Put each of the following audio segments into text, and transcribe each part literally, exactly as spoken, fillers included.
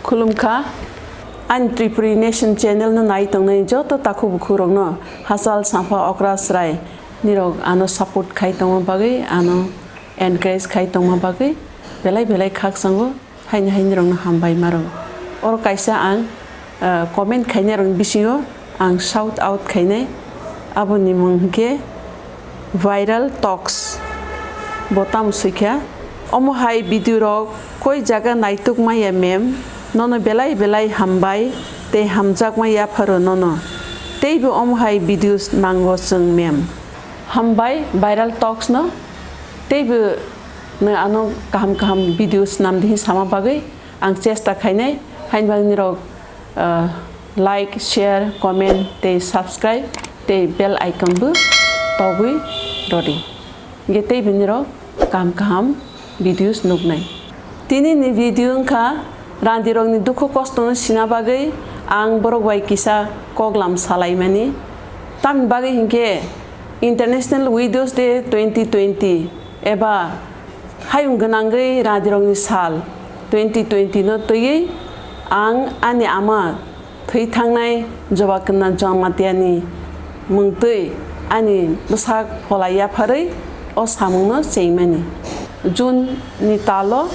Khulumkha, ani Tripuri Nation channel no nai tongnai joto takhuk bukhuk rokno hachal sampha okra chwrai nirok ano support khai tongma bagwi, ano encourage khai tongma bagwi belai belai khakchangno. Haini haini rokno hambai maro. Oro kaisa ang, ah, comment khainai rokni bisingo ang shout out khainai. Aboni mung hwnkhe Viral Talks. Bo tamo swikha? Omo hai video rok koi jaga naituk maya mem? Nono belai belai hambai tei hamjakma yapharo nono. Teibo omo hai videos nango chwng mem. Hambai Viral Talks no. Teibo nwng ano kaham kaham video swnam di hinwi sama bagwi ang chesta khainai, haini bagwi nirok, ah, like, share, comment tei subscribe tei bell icon bo togwi rwdi. Hingkhe teibo nirok kaham kaham videos nuknai. Tini ni video wngkha randirokni dukhu kostono sina bagwi ang borok bai kisa koklam salaimani. Tamni bagwi hinkhe International Widows Day twenty twenty eba hayung gwnangwi randirokni sal twenty twenty no twiwi ang ani ama thwi thangnai Jobakirna Jamatia-ni mungtwi ani bwsak phola yapharwi o samungno chengmani. June ni talo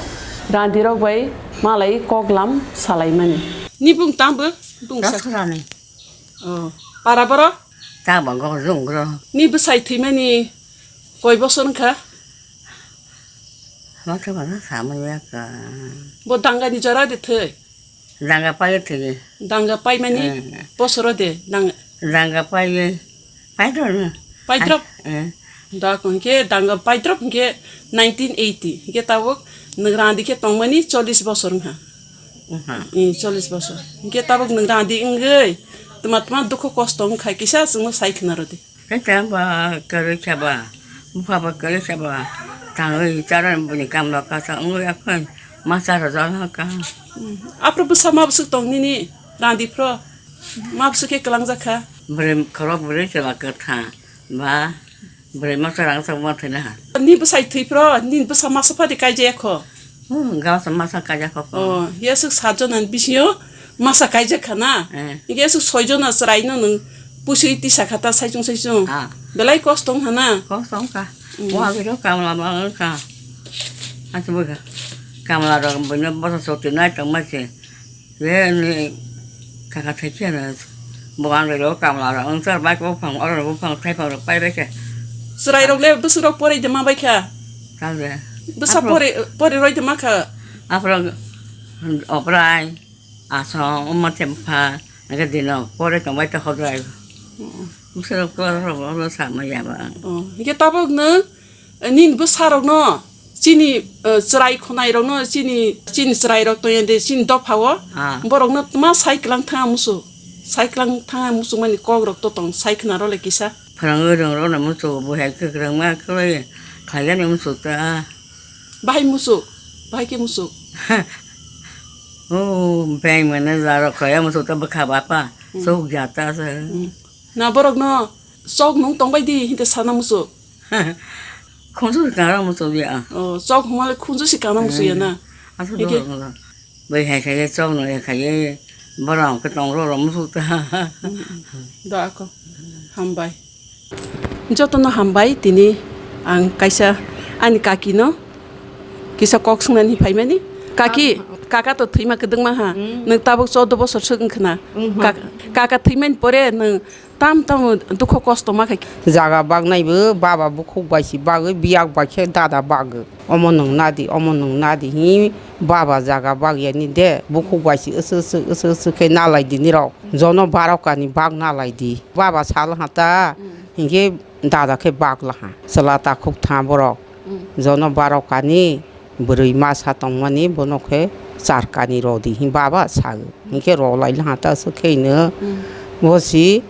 randirok bai malai koklam salaimani. Ni bung tangbo? Bung sak- Dosrani. Oh. Para boro? Tangbo go jung gro. Ni bwsai thwimani koi bosor wngkha? Masa masa samani ya ka. Bo dangani jora de thwi? Danga pai thwi. Danga pai mani? Eh. Bosoro de dang- Danga pai, pai do na. Paidrop? Eh. Da ko hingke danga paidrop hingke nineteen eighty. Hingke tabuk nwng randi khe tongmani chollish bosor wngkha. Wngkha. Eh, chollish bosor. Hingke tabuk nwng randi wngwi tma tma dukhu kosto wngkha kisa chwngno sai khna rwdi. Khe tei ba kwrwi khe ba, bupha ba kwrwi khe ba, tangwi charwng bini kamla kasa wngwi akhwn ma cha rwjak kha. Hmm. Aphuru bwsa ma bwswk tong nini randi phro? Ma bwswk khe kwlangjak kha? Bwrwi khorok bwrwi chwla kwtha ba bwrwi masa rang sa ma thwina ha. Ni bwsai thwi phro, ni bwsa masa phadi kaijaya kho? Hmm, gabasa masa kaijak kho. Oh, yaswk saat jona ni bisingo masa kaijak kha na? Eh. Hingke yaswk soi jona chwraino nwng pusui tisa kha ta saichung saichung. Ah. Belai kosto wngkha na? Kosto wngkha. Hmm. Wa biro kamla ba wngkha. Aswk wngkha. Kamla rok buino bosa soti nai tongma se. Ye ni kaka thai khe na. Bo ang rero kamla rok wngchar bai buphang oro buphang thaiphang rok pai bai khe. Chwrai rok le bwswk rok poroi de ma bai kha? Kal de. Bwsa pori, pori roi de ma kha? Aphro obrai, asong, omo thempha, hingke dino pore tongbai ta hodrai. Mm. Bwswk rok poroi rok samai ya ba. Oh, hingke tabuk nwng, eh, nini bwsa rokno, chini, eh, chwrai khwnai rokno, chini, chini chwrai rok tongya de, chini dopha o, ah, borokno tma sai kwlang thanga musu, sai kwlang thanga musu mani kok rok to tong, sai khna role kisa. Phwrwngwi rwng rwna muchungo, bo hai kwkrwngma khlai khlaijani muchung ta. Bahai muchung, bahai khe muchung. O, bank manager rok khlaiya muchung ta bwkha bapa, hmm, chuk ya ta se. Hmm. Na borok no chok nung tong bai di hinte sana muchung. Khunju kana muchung ya. O, chok huma le khunju si kana muchung ya na. Hmm. Aswk. Hike. Dorok no. Bai hai khai ye chok no ya khai ye. Borok khe tong rw rw muchung ta. Da ako. Hambai. Jotono hambai, tini ang kaisa ani kaki no kisa kok swngnani phaimani. Kaki, ah, kaka to thwima kwdwkma ha. Hmm. Nwng tabuk chordo bosor swk wngkhwna. Hmm. Kak-, kaka thwimani pore nwng tam tamo dukho kosto ma khai. Jaga bagnai bo baba bukhuk bai si bagwi, biyak bai khe dada bagwi. Omo nwng nadi, omo nwng nadi hi baba jaga bagyani de, bukhuk bai si wswk wswk wswk wswk khe nalai di nirok. Jono barokani bak nalai di. Baba sal ha ta, hmm, hinkhe dada khe bak laha. Chwla takhuk tha borok. Hmm. Jono barokani bwrwi masa tongmani bono khe charkani rodi hi baba sago. Hinkhe rok lai laha ta aswk khe hino. Hmm. Bo si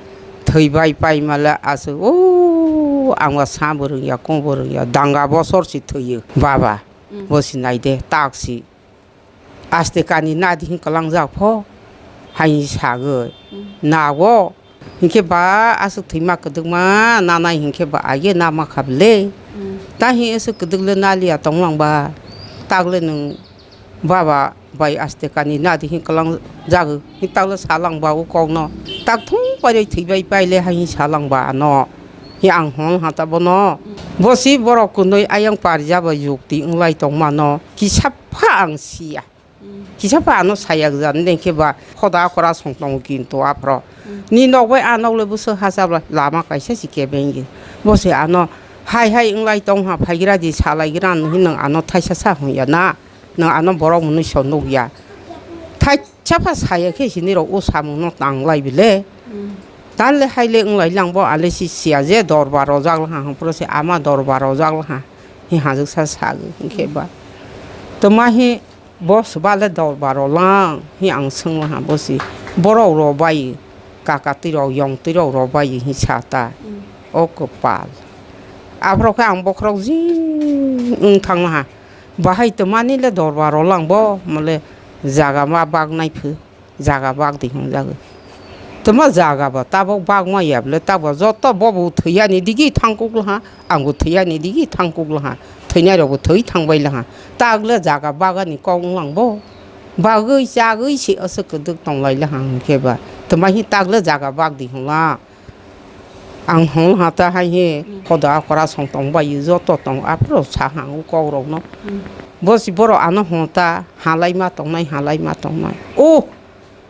thwi bai pai male aswk, o ang ba sa bo rwngya, kung bo rwngya, danga bosor si thwiyo baba. Mm. Bo si nai de, tak si. Aste kani nadi hin kwlangjak pho, hai sagwi. Mm. Nago, hinkhe ba aswk thwima kwdwkma nanai hinkhe ba age nama kha bwle. Mm. Ta hi aswk kwdwk le naliya tonglang ba, tak le nwng baba Bai aste kani nadi hin kwlang jago. Hin takle salang ba o kokno. Tak thung pairoi thwibai paile hai hin salang ba ano. Hi ang hon ha ta bono. Bo si borok kwnwi ayang parjaba yukti wnglai tongmano. Kisa pha ang siya. Kisa pha ano saya gwja nini khe ba hoda kora song tongo kintu aphro. Ni nok bai a nok le bwswk ha chabla lama kaisa si kebengyo. Bo se ano hai hai wnglai tong ha phaigra di salaigra ano hin nang ano thaisa sa hwnya na. Nang ano borok mwnwi so nukya. Thaisa pha saya khe sini rok o samung no tanglai bile. Tanle hai le wnglai lang bo ale si siya je dorbar rojak laha hang pro se ama dorbar rojak laha. Hi hajwk sa sagwi hwnkhe ba. Toma hi Bo swbale dorbar rok lang hi ang swnglaha bo si borok rok bai kaka twi rok yong twi rok rok bai hi sa ta o kwpal. Aphro khe ang bokhorok jing wng thanglaha bahai twmani le dorbar rok lang bo mole jaga ma bak nai phu jaga bak di hwnjago. Tamo jaga bo tabok bagma ya bwle, tabok joto bobo thwiyani digi thangkuk laha, angbo thwiyani digi thangkuk laha, thwinai rokbo thwi thangbai laha. Takle jaga bagani kok wnglang bo. Bagwi chagwi se aswk kwdwk tonglai laha hwnkhe ba. Tamo hi takle jaga bagdi hwnla. Ang hwn ha ta hai he hoda akora song tong bai joto tong aphuru sa ha o kok rokno. Bo si borok ano hwn ta halai ma tongnai, halai ma tongnai. O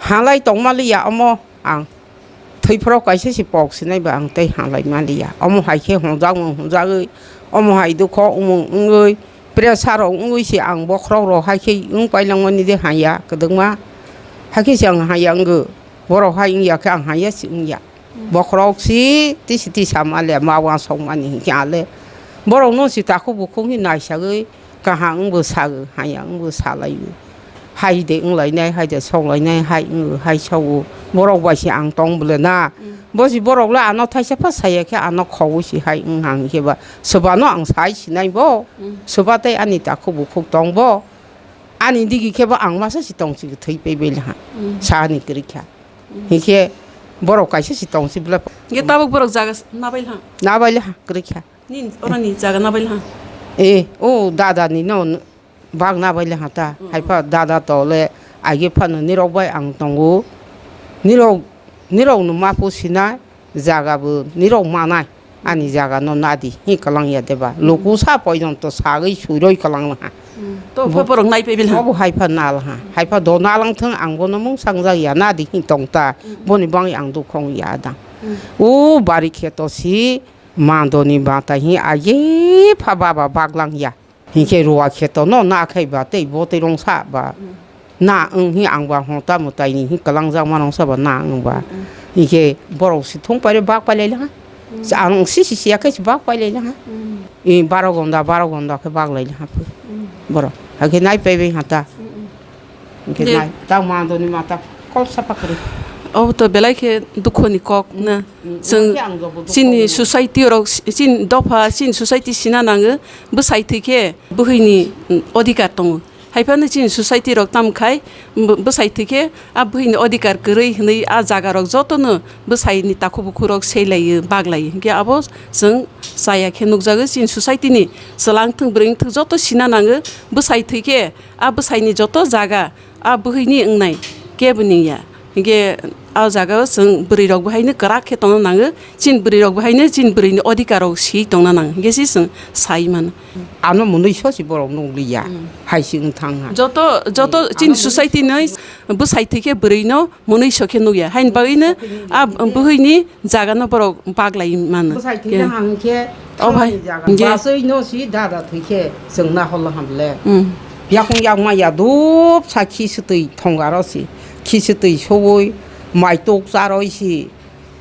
Halai tongma liya omo ang. Thwiphro kaisa se pok sinai ba ang tei halai ma liya. Omo hai khe hwnjakmung hwnjagwi, omo hai dukho wngmung wngwi, pressure rok wngwi se ang bokhorok rok hai khe wng pailangmani de haya kwdwkma. Hai khe se ang haya wngwi, borok hai wngya khe ang haya se wngya. Bokhorok si tisi tisa ma le ma uansuk mani hinkhe ale borok no si takhuk bukhuk ni naisagwi kaham wngbo sago haya wngbo salai o. Hai de wnglainai hai de soklainai hai wngo hai sogo borok bai si ang tong bwle na. Bo si borok le ano thaisa pha saya khe ano khogwi si hai wng hang khe ba swbano ang sai sinai bo swba tei ani takhuk bukhuk tong bo ani digi khe bo ang masa si tong si thwi pei bai le ha sa ani kwrwi kha. Hinkhe borok kaisa si tong si bwle. Hinkhe tabuk borok jaga s-, nabai lha. Nabai lha kwrwi kha. Ni oro ni jaga nabai lha. E, o dada ni no bak nabai lha ta. Haipa dada to le age phano nirok bai ang tongo. Nirok, nirok no mapu sina jaga bo nirok manai. Ani jaga no nadi hi kwlang ya deba. Luku sa poijon to sagwi suiroi kwlang laha. To bo, borok nai paibil ha. Obo haifa nal ha. Haifa do nalang thung ang bono mung sangjak ya nadi hi tong ta. Boni bangwi ang dukhong ya da. O bari kheto si mandoni bata hi aye pha baba baglang ya. Hinkhe ruwa kheto no na khai ba tei bo tei rong sa ba. Na wng hi ang ba hota mwtai ni hi kwlangjak ma nong sa ba na wng ba. Hinkhe borok si thung paire bak pailai laha. Ang si si siya khe si bak pailai laha. I baro gonda, baro gonda khe bak lai laha phu. Borok. Hakhe nai paibai hata. Hinkhe nai ta mandoni mata kol sapa kwrwi. Obo to belai khe dukhoni kok na. Chwng chini society rok, chini dopha, chini society sina nango. Bwsai thwi khe bwhwini odhikar tongo. Haiphano chini society rok tamo khai bw-, bwsai thwi khe a bwhwini odhikar kwrwi hwnwi a jaga rok jotono bwsaini takhuk bukhuk rok seilaiwi baglaiwi. Hinkhe abo chwng chaya khe nukjago chini society ni chwla wngthung bwrwi wngthung joto sina nango bwsai thwi khe a bwsaini joto jaga a bwhwini wngnai kebo ningya. Hinkhe a jagao chwng bwrwi rok bo haino kwrak khe tongna nango, chini bwrwi rok bo haino chini bwrwi ni odhikar rok si tongna nango, hinkhe se chwng sai mano. Ano mwnwi sosi borok nukliya, hai se wng thang ha. Joto, joto chini society ni bwsai thwi khe bwrwi no mwnwi so khe nukya, haini bagwi no a bwhwini jaga no borok baglai mano. Bwsai thwi hang khe o bhai, baswi no si dada thwi khe chwng na holo hamle. Yakung yakma ya dup sa khi swtwi thongaro si, khi swtwi soui mai tok charoi si,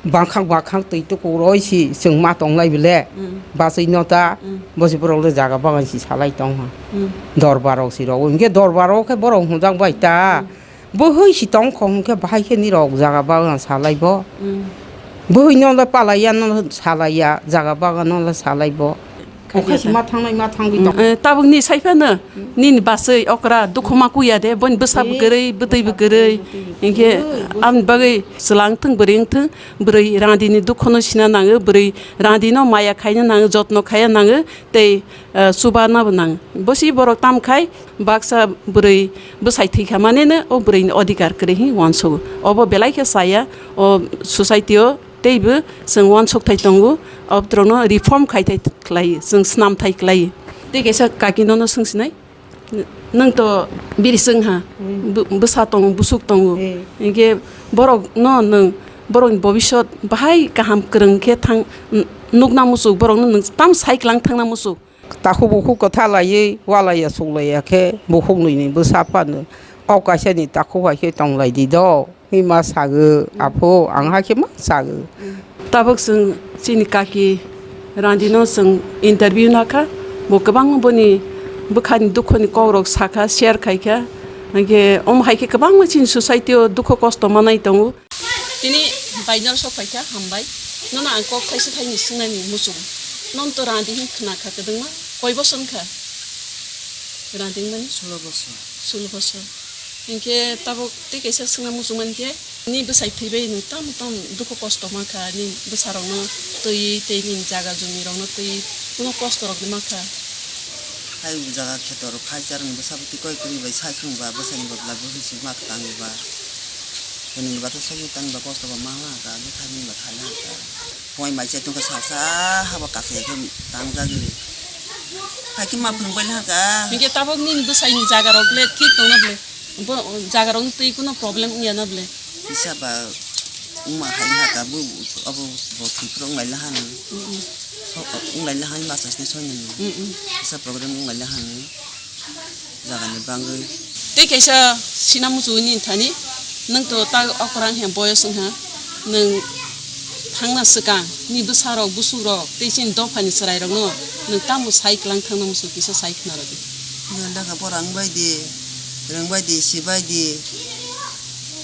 bangkhak bangkhak twi tuku roi si chwng ma tonglai bele. Baswi no ta bosi borok le jaga bagan si salai tong ha. Dorbar rok si rok hinkhe dorbar rok khe borok hwnjak bai ta. Bwhwi si tong kho hwnkhe bahai khe nirok jaga bagan salai bo. Bwhwi no le palai ya no salai ya jaga bagan no le salai bo. Okha si ma thangnai, ma thangwi tong. Eh, tabuk ni sai phano, nini basai okra dukhu ma kuya de, boni bwsa bo kwrwi, bwtwi bo kwrwi. Hinkhe aboni bagwi chwla wngthung, bwrwi wngthung, bwrwi randini dukhu no sina nango, bwrwi randino maya khaina nango, jotno khaya nango, tei, eh, chubarna bo nango. Bosi borok tam khai baksa bwrwi bwsai thwi kha mane no o bwrwi ni odhikar kwrwi hin uansugo. Obo belai khe chaya o society o. Teibo chwng uansukthai tongo, abotrokno reform khai thai khlai, chwng swnam thai khlai. Tei kaisa kaki nono swngsinai, nwng to biri chwng ha, bw-, bwsa tongo, bwswk tongo. Hinkhe borokno nwng, borokni bobisot bahai kaham kwrwng khe thang, nukna muchuk, borokno nwng tam sai kwlang thangna muchuk. Takhuk bukhuk kwtha laiwi walaiya suklaiya khe bukhuk nwi ni bwsa phano o kaisa ni takhuk hai khe tong lai di do. Hima sago, apho, ang hakhe ma sago. Tabuk chwng chini kaki Randi no chwng interview nakha, bo kwbangma boni bwkhani dukhoni kokrok sakha, share khaikha, hinkhe omo hai khe kwbangma chini society o dukhu kosto manai tongo. Tini bainal sok phaikha, hambai. Nono ang kok thaisa thaini swngnani muchung. Non to Randi hin khna kha kwdwngma, koi boson kha? Randi mani? Sulo boson. Sulo boson. Hinkhe tabuk tei kaisa swngna muchung mankhe, ni bwsai thwibai nwng tamo tamo dukhu kosto mankha, ni bwsarokno twiwi tei nini jaga jumirokno twiwi kuno kostorokni mankha? Hai jaga khetorok khai charwngni bwsabo twi koi kwrwi bai sai chwngba bwsaini bwkhlai bwrwi si ma tangiba. Hwnwi ba tei sogwi tangba kosto ba manglak ka, bwtharni ba khailak ka. Phunai mai chai tongkha salsa haba kasai khe tangjagwi. Hai khe ma phwrwngbai laka. Hinkhe tabuk nini bwsaini jagarok le thik tongna ble? Bo jagarokno twi kuno problem wngya na ble? Kisa ba wngma hai laka bo, abo bo thwi phuru wnglai lahano. Mm, mm. So, wnglai lahani masa sini soinani. Mm, mm. Kisa problem wnglai lahano. Jagani bangwi. Tei kaisa sina muchungwi nini thani, nwng to ta okra wngkhe boyos wngkha, nwng thangna swkang ni bwsarok, busukrok tei chini dophani chwrairokno nwng tamo sai kwlang thangna muchung kisa sai khna rwdi. Nwng lekha pora wngbai di, rwngbai di, sibai di,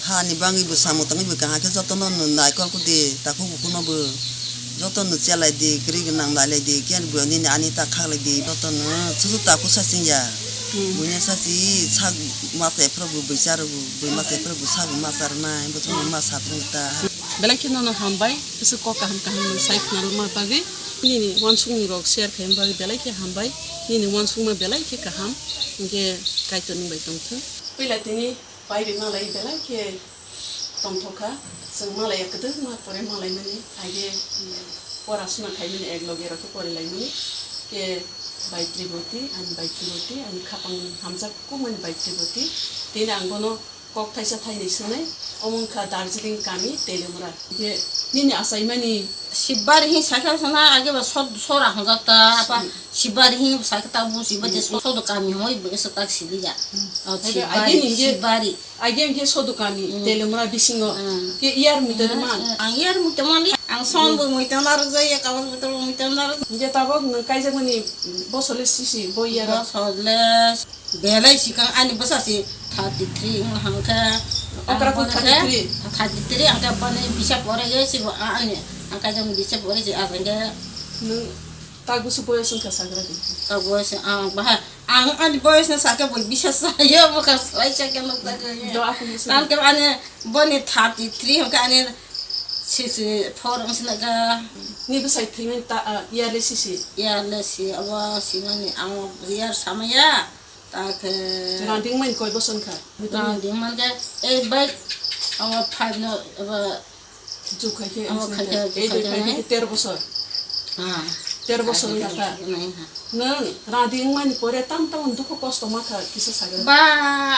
hani bangwi bo samung tangwi bo kaham khe jotono nwng naikol kudi, takhuk bukhukno bo jotono chelai di, kwrwi gwnang lailai di, khe bo nini ani ta khaklai di, jotono chuchu takhuk saching ya. Hmm. Buino sachi sak masa ephru bo bwsa rwgo, bwi masa ephru bo sak bo masa rwnai, bo chwng bo masa phru ta. Belai khe nono hambai, kisa kok kaham kaham nwng sai khna rwma bagwi, nini uansukmung rok share khaima bagwi belai khe hambai, nini uansukma belai khe kaham, hinkhe Kaitor nwng bai tongthwng. Puila tini pai rwma lai belai khe tongthok kha, chwng malaiya kwdwkma pore malaimani, age, um, pora suna khaimani, ek loge rok khe porilaimani, khe bai Triboti, ani bai Triboti, ani khapang hamjak kumani bai Triboti, tini ang bono kok thaisa thainwi swngnai, omo wngkha Darjeeling kami, Telemura. Khe nini achaimani Sibari hin sakha sana age ba sod-, sora hwnjak ta, apa Sibari hin sakha ta buji ba de sodo kami hoi be sa tak siliya. Hmm. O, Sibari, age ni ye Sibari. Age hwnkhe sodo kami, hmm, Telemura bisingo. Hmm. Khe iyar mui tongma? Hmm, ang iyar mui tongmani, ang son bo mui tongna rwjak, ya kawas bo tongmani mui tongna rwjak. Hwnkhe tabok nwng kaijakmani bosole sisi bo iyar? Bosole belai sikang ani bwsa si thirty three wng hwnkhe. Okra ang khe thirty three? Thirty three hwnkhe boni bisa pore ye si bo ani ang kaijakmani bisa pore si aswk khe. Nwng tak bwswk boyos wngkha sagra di. Tak boyos ang bahai. Ang ani boyosno sakhe bo bisas sayo, bwkha swlai sakhe nukjagwi. Do, aphuru swlai. Tamkhe ani boni thirty three hwnkhe ani sixty four wngsinai kha. Ni bwsai thwimani ta, ah, yearly sisi? Yearly si, abo simani ang year samaya, takhe. Randing mani koi bosor kha? Randing mankhe eight bai, abo five no, abo Jukhaikhe abo wngkha khaikhe, khe, jukhaikhe tero bosor. Ah. Tero bosor wngkha ta. Nai ha. Nwng radi wngmani pore tam tam dukhu kosto ma kha kisa sagra. Ba,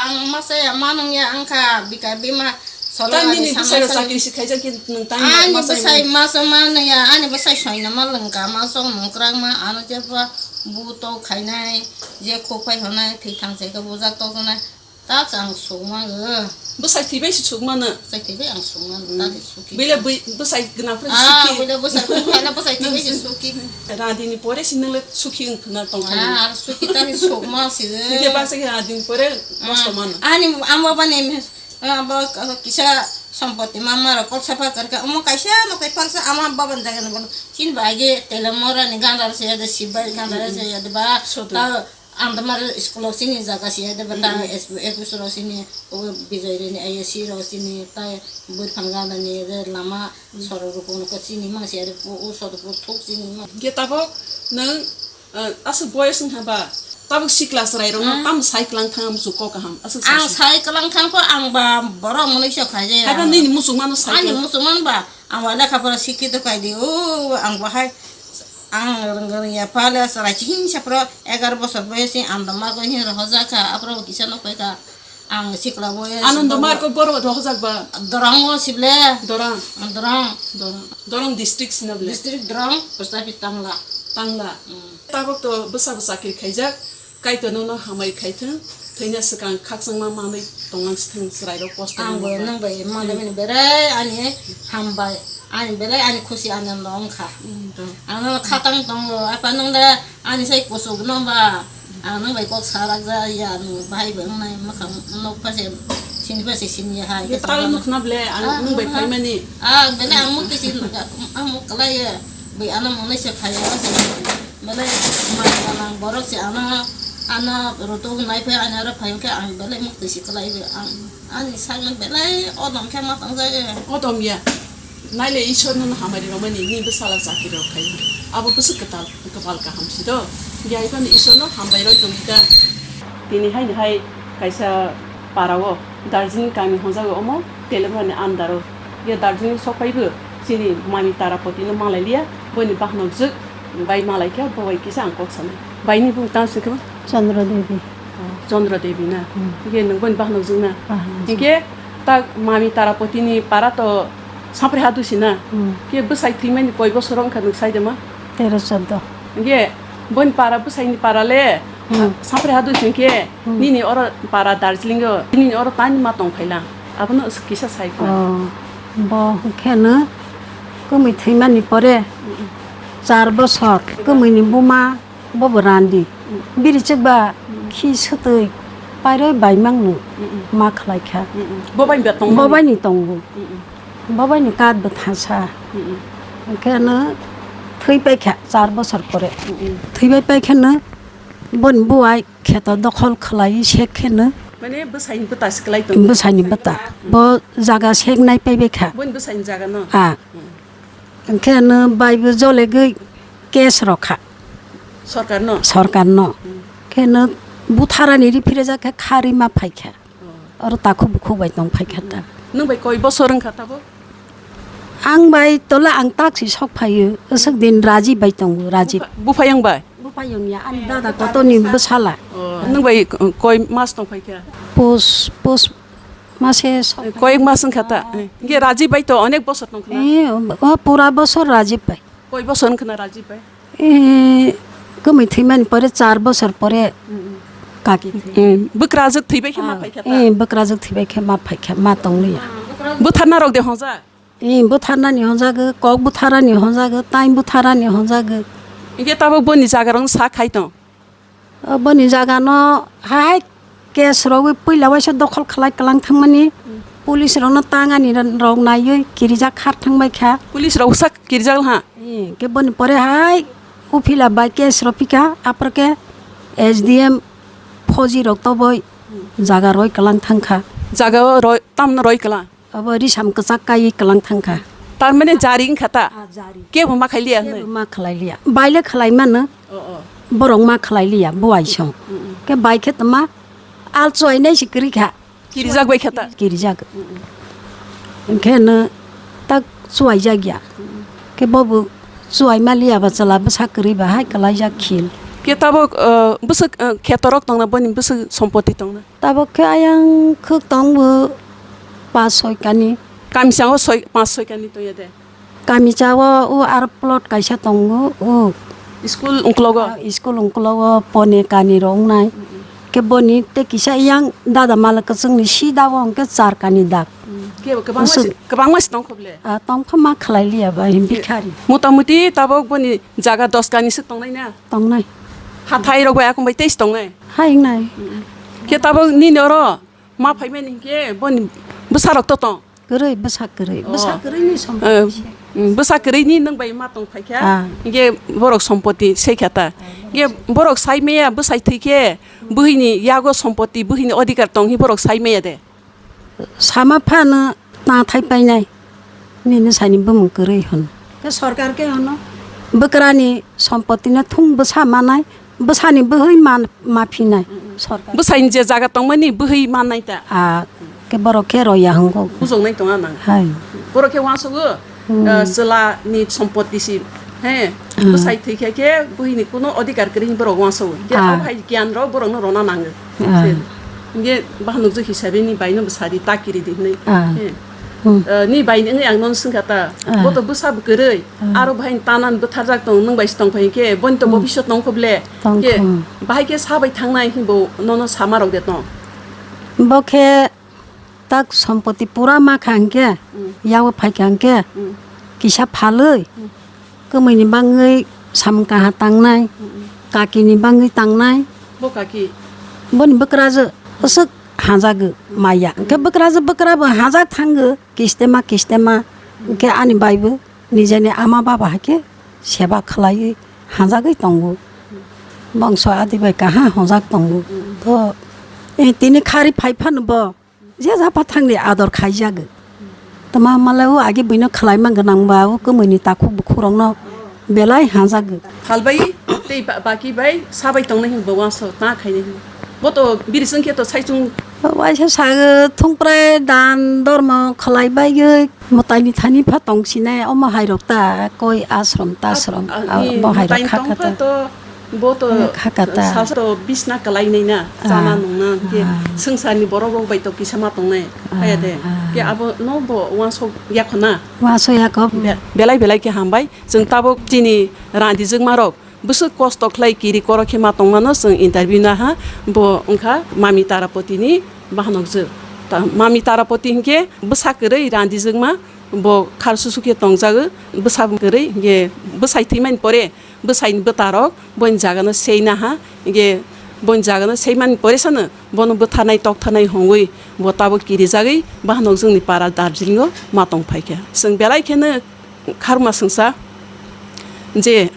ang masa ya manung ya ang kha bika bima solo. Tam ani nini sama bwsai salo. Chakri si khaijak khe nwng tam ani masa bwsai ya. Masa manung ya, ani bwsai soina ma lwngka, ma song mungkrang ma, ano jeba buto khainai, je khophai honai, thwi thang se khe bujak tok nai. Ta chang sukma go. Bwsai thwibai se sukmano. Bwsai thwibai ang sukmano, hmm. Ta de suki. Bwle bwi-, bwsai gwnang phai ah, suki. Bwle bwsai gwnang phai na bwsai thwibai se suki. Radini pore si nwngle suki wng khna tong thani. Ah, ar suki ta de sukma si. Bwle baksa khe radini pore kosto mano. Ani ang baba ni, ah, ba kisa Sompoti mama rok kok sapha karka omo kaisa no kai palsa ama baba ni jaga ni bono. Chin ba age tele mora ni ganda se ya de sibai ganda se ya de ba. Soto. Ta andamar school rok sini jaga se ya de ba ta S P, S P rok sini o Bijoy re ni I S C rok sini ta bwrphang ganda ni re lama soro rok kono ka sini ma se ya de o soto po thok sini ma. Ge tabok nang Ah, aswk boyos wngkha ba, tabuk sikla chwrairokno tamo sai kwlang thang, amsuk kok kaham, aswk ang sai. Sai kwlang thang kho, ang ba borok mwnwi se khaijaya. Haiba nini muchungmano sai kwlang. Ani muchungman ba, ang ba lekha pora sikhi do kai di, o, ang bahai, ang rwng rwng ya pha le chwrai chihing sa phro, egaroh bosor boyos ni ang da ma goi ni rohorjak kha, aphro kisa nok pai kha. Ang sikla bo ya. Anando sikla bo. Marko boro rohojak ba? Dorong o sible. Dorong. Dorong. Dorong. Dorong district sina ble. District Dorong, post office Tangla. Tangla. Mm. Tabok to bwsa bwsa kiri khaijak. Kaitor nono hamai khaithwng. Thwina swkang khakchangma manwi tonglang sithwng chwrairok post. Ang bo nang bai manwi berai ani hambai. Ani belai ani khusi anando wngkha. Mm, to. Ano khatang tongo, apa nung da ani sai kusuk no ba, ang nung bai kok sarak ja ya, nung bahai bai wngnai, mwkhang nok pha se, sini pha se sini ya hai. Ye talo nukna ble, ang nung bai phaimani. Ah, belai ang mukti si, ang muk kalai ya, bai ano mwnai se phai ya, belai ma nang borok se ano, ano roto nai pha, ano ro phai khe ang belai mukti si kalai bai ang. Ani sakno belai odom khe ma tongjago. Odom ya. Naile Ishwar nono hamari romani ni bwsala chakri rok khai. Abo bwswk kwtal, kwpal kaham si do. Biya iphano Ishwar no hambai roi tongwi ta. Tini hai ni hai kaisa para o Darjeeling kami honjago omo Telemani andaro. Ya Darjeeling sok phaibo chini mami Tarapoti no malai liya. Boni bahno jwk bai malai khe bo bai kisa ang kok sanai. Bai ni bung tang se khe. Chandra Devi. Oh, Chandra Devi na? Hmm. Hingke nwng boni bahno jwk na? Bahno jwk. Hingke tak mami Tarapoti ni para to Samprai Hadu si na? Hmm. Ke bwsai thwimani koi bosor wngkha nwng sai de ma? Tero choddo. Hingke boni para bwsai ni para le, hmm, Samprai Hadu si hingke, hmm, nini oro para Darjeeling o, nini oro tani ma tong phaila. Abono kisa sai kha. Oh, bo hingke no kwmwi thwimani pore, hmm, char bosor kwmwi ni buma. Bobo randi. Mm. Biri chwkba, mm, khi swtwi pairoi baimang no, mm, mm, ma khlai kha. Mm, mm. Bo bai ba tongo? Bo bai ni tongo. Mm, mm. Bo bai ni kat bo thasa. Mm, mm. Hwnkhe no thwi pai kha char bosor pore. Mm, mm. Thwi bai pai khe no boni buai kheto dokhol khlai sek khe no. Mane bwsai ni bwta se kwlai tongo? Bwsai ni bwta. Mm. Bo jaga sek nai pai bai kha. Boni bwsai ni jaga no? Ah. Mm. Hwnkhe no bai bo jolegwi case rw kha. Sorkar no? Sorkar no. Hmm. Khe no butharani ri phirajak khe kha ri ma phai kha. Oh. Oro takhuk bukhuk bai tong phai kha ta. Nwng bai koi bosor wng kha tabuk? Ang bai tola ang tak si sok phaio. Aswk din Raji bai tongo, Raji. Bupha-, buphayung bai? Buphayung ya, ani dada kotor ni bwsala. Oh, nwng bai, uh, koi mas tong phai kha? Pus, pus mase sok phai. Koyek mas wng kha ta? Ah. Hingke Raji bai to onek bosor tong kha na? Eh, o, o pura bosor Raji bai. Koi bosor wng kha na Raji bai? Eh, kwmwi thwimani pore char bosor pore, mm, mm, kaki thwi. Mm, bwkrajwk thwibai khe ma phai kha ta? Eh, bwkrajwk thwibai khe ma phai kha, ma tong liya. Bwtharna rok de hongjak? Eh, bwtharnani honjago, kok bwtharani honjago, tai bwtharani honjago. Hingke tabuk boni jaga rok sa khai tong? O, boni jaga no hai case rogwi puila waisa dokhol khlai kwlang thangmani, hmm, police rokno tangani rok naiwi kirijak khar thangbai kha. Police rok sak kirijak ha? Eh, ke boni pore hai uphila bai case rok phika, apor ke S D M phoji rok toboi, hmm, jaga roi kwlang thang kha. Jaga o roi, tamno roi kwlang? Abo risam kwchak kaiwi kwlang thang kha. Tar mane jari wng kha ta? Ah, jari. Kebo ma khai liya hinwi? Kebo ma khlai liya. Bai le khlai mano. Oh, oh. Borok ma khlai liya, buai song. Mm, mm. Ke bai khe tma al chuai nai se kwrwi kha. Kirijak bai kha ta? Kirijak. Mm, mm. Hwnkhe no tak chuai jak ya. Mm, mm. Ke bobo chuai ma liya ba chwla bwsa kwrwi ba hai kwlai jak khil. Ke tabok, uh, bwswk, uh, kheto rok tong na, boni bwswk sompoti tong na? Tabok khe ayang khwk tong bo pas soi kani. Kamisa o soi, pas soi kani tong ya de? Kamisa o, o aro plot kaisa tongo, o. School ungklogo? Ah, school ungklogo pone kani rok wngnai. Mm, mm. Khe boni tei kisa yang dada mala kwchwng ni sida o hwnkhe char kani dak. Mm. Khe kwbangma se, kwbangma se tong kho ble? Ah, tong kha ma khlai liya ba, him bikhari. Mota moti tabok boni jaga dos kani se tongnai na? Tongnai. Hathai rok bai akung bai tei se tongnai? Hai wngnai. Mm, mm. Khe tabok nini oro ma phaimani hinkhe boni bwsarok to tong? Kwrwi, bwsa kwrwi, oh, bwsa kwrwini sompoti se. Mm, bwsa kwrwini nwng bai ma tong phai kha. Ah. Hinkhe borok sompoti se kha ta. Hinkhe borok sai maya bwsai thwi khe bwhwini yago sompoti, bwhwini odhikar tong hi borok sai maya de. Sama phano ta thai painai. Nini sani bumung kwrwi hwn. Khe sorkar khe hwno, bwkrani sompotino thung bwsa manai, bwsani bwhwi man-, ma phinai sorkar. Bwsaini je jaga tongmani bwhwi mannai ta. A, khe borok khe roya hwngo. Bujoknai tongna nang. Hai. Borok khe uansugo, hmm, ah, chwla ni sompoti si, he, hmm, bwsai thwi khe khe bwhwi ni kuno odhikar kwrwi hwnwi borok uansugo. Khe ah, abo hai giyan rok borok no rwna nango. Ah. Hinkhe bahanokjwk hisabe ni bai no bwsa di, ta kiri di hwnwi. Ah. He. Hmm. Ah, ni bai ni wngwi ang nono swngkha ta. Ah. Bo to bwsa bwkrwi. Ah. Aro bahai ni tanan bwtharjak tong, nwng bai se tong phai hinkhe, boni to hmm, bobisot tong kho ble. Tong khe kho. Bahai khe sa bai thangnai hinbo nono sama rok de tong. Bo khe tak sompoti pura ma kha hinkhe, hmm, yago phai kha hinkhe, hmm, kisa phalwi. Hmm. Kwmwini bangwi samung kaha tangnai, mm-mm, kakini bangwi tangnai. Bo kaki? Boni bwkrajwk aswk hanjagwi maya. Hwnkhe bwkrajwk bwkrabo hanjak thangwi kistema kistema. Hwnkhe ani baibo nijeni ama baba haikhe seba khlaiwi hanjagwi tongo. Bongso adi bai kaham honjak tongo. To, eh, tini khari phai phano bo. Je ja pathangni ador khaijago. Tama malai o age buino khwlaima gwnang ba o kwmwini takhuk bukhuk rokno belai hanjago. Phalbai tei ba-, baki bai sabai tongnai hinwi bo uanso ta khainai hinwi. Bo to biri chwng khe to saichung. Waisa sago thungprai dan dormo khwlai bagwi mwtaini thani pha tongsinai omo hai rok ta koi ashram tashram. Ah, ah, bo hai rok mwtaini kha tong kha pha ta. To Bo to eh, kha kata. Salsa to bisna kwlai nai na, ah, chana nungna, hwnkhe ah, swngcharni borok rok bai to kisa ma tongnai, ah, kaya de. Ah. Khe abo no bo uansuk ya kho na. Uansuk ya kho. Be-, belai belai khe hambai. Chwng tabuk chini randijwkma rok bwswk kosto khlai kiri koro khe ma tongmano chwng interview naha. Bo wngkha Mami Tarapoti ni bahanokjwk. Ta-, Mami Tarapoti hwnkhe bwsa kwrwi randijwkma, bo khar susu khe tongjago, bwsa kwrwi hwnkhe bwsai thwimani pore bwsaini bwtarok boini jagano seina ha, hwnkhe boini jagano seimani pore sano bono bwtharnai toktharnai hongwi bo tabuk kirijagwi bahanok jwngni para Darjeeling o ma tong phaikha. Chwng belai kheno kharma swngsa je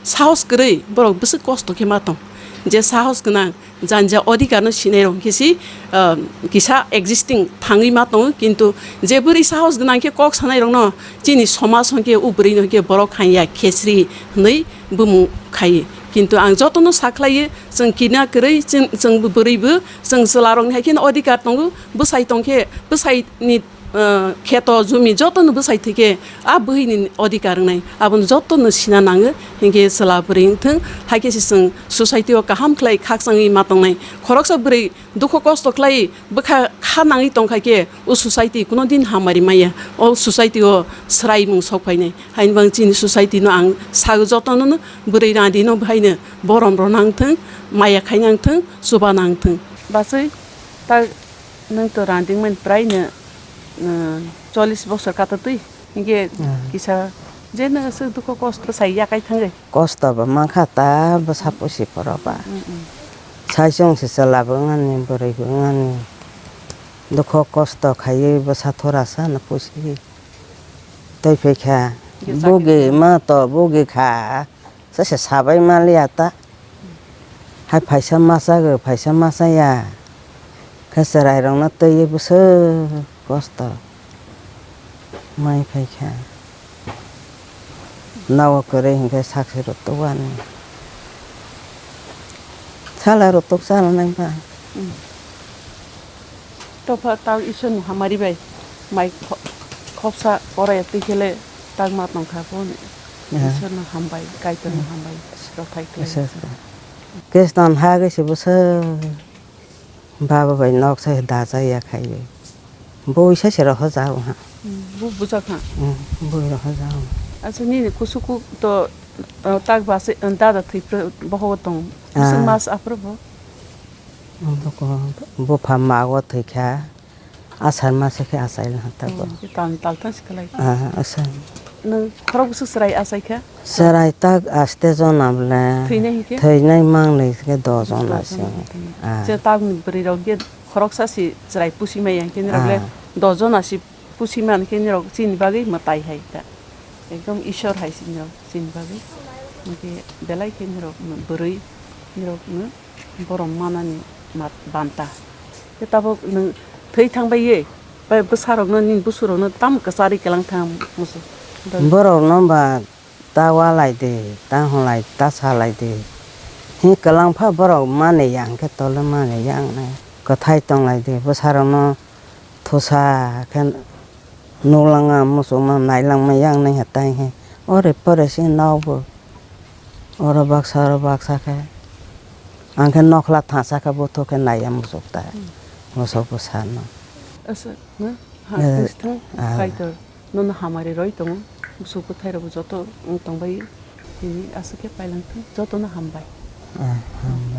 sahos kwrwi borok bwswk kosto khe ma tong, je sahos gwnang jani je odhikar no sinai rok hwnkhe si, ah, kisa existing thangwi ma tongo, kintu je bwrwi sahos gwnang khe kok sanai rok no chini somaj hwnkhe o bwrwi no hwnkhe borok hanya khesri hwnwi bumung khai. Kintu ang joto no sakhlai o, chwng kina kwrwi, chwng, chwng bwrwi bo, chwng chwla rok ni hai kheno odhikar tongo, bwsai tong khe bwsai ni ah, kheto jumi jotono bwsai thwikhe a bwhwini odhikar wngnai, abono jotono sina nango, hinkhe chwla bwrwi wngthwng, haikhe se chwng society o kaham khlai khakchangwi ma tongnai. Khoroksa bwrwi dukho kosto khlai bwkha kha nangwi tongkha khe o society kuno din hamari maya, o society o swraimung sok phainai. Haini bang chini society no ang sago jotono no bwrwi randi no bwhaino borom rw nangthwng, maya khai nangthwng, chuba nangthwng. Bachwi ta Nwng to randingmani praino, uh, chollish bosor kata twi. Hinkhe ah, kisa je nwng aswk dukho kosto sai yakai thangwi. Kosto bo mankha ta bwsa pusi phoro ba. Mm, mm. Saichung se chwla bo wngani, bwrwi bo wngani. Dukho kosto khaiwi bwsa thora sa no pusi twi phaikha. Ye sakhe bugi thangwi. Ma to bugi kha. Sese sabai maliya ta. Hai phaisa machago, phaisa machaya. Khe chwrairokno twiwi bwswk kosto mai phaikha. Nogo kwrwi hinkhe saksirok tukwani. Salarok tukchalnai ba. Hmm. Topha tang Isorni hamari bai mai kho-, khopsa koraya twi khele tangma tongkha bo ni. Aha. Isorno hambai, Kaitorno hambai, rothai khlai. Isor. Kristan ha gwi se bwswk baba bai nok sai da cha ya khai. Bui sai se roho ja ha. Hmm, bu bujak ha. Hmm, bui roho ja. Acha nini kusuku to, uh, tak ba se, uh, dada thwi pro boho tong. Ah. Bwswk mas aphro bo. Bwkha, bupha mago thwikha, asar masa khe achailha tabuk. Oh, khe tal, tal thang se khlai. Ah, asar. Nwng khorok bwswk chwrai achaikha? Chwrai tak aste jona bwle. Thwinai hinkhe? Thwinai mangnwi khe dos jona se. Dos jona se. Ah. Je tabukni bwrwi rok khe khoroksa se chwrai pusi maya hinkhe nirok le ah, dos jona se Pusi man khe nirok chini bagwi mwtai hai ta. Ekdom Ishwar hai si nirok chini bagwi. Hwnkhe belai khe nirok bwrwi nirok no borom manani mat-, banta. Khe tabuk nwng thwi thang bai ye, bai bwsarokno nini busurokno tam kwcharwi kelang thang musu. Borokno ba ta walai di, ta hwnlai, ta salai di. Hi kwlangpha borok mani yang khe tole mani yang nai. Kwthai tonglai di, bwsarokno thusa khe nuklangma muchungma nailangma yang nai ha tai he. Ore pore se nokbo. Oro baksa, oro baksa khe. Ang khe nokhla thangsa khe buthuk khe naiya muchuk ta. Hmm. Bwswk bwsano. Asa, na? Ha, Eh, bwswk ah. Kaitor. Nono hamari roi tongo. Bwswk bwthai rok joto wng tong bai. Tini aswk khe pailang thung. Jotono hambai. Ah, ham.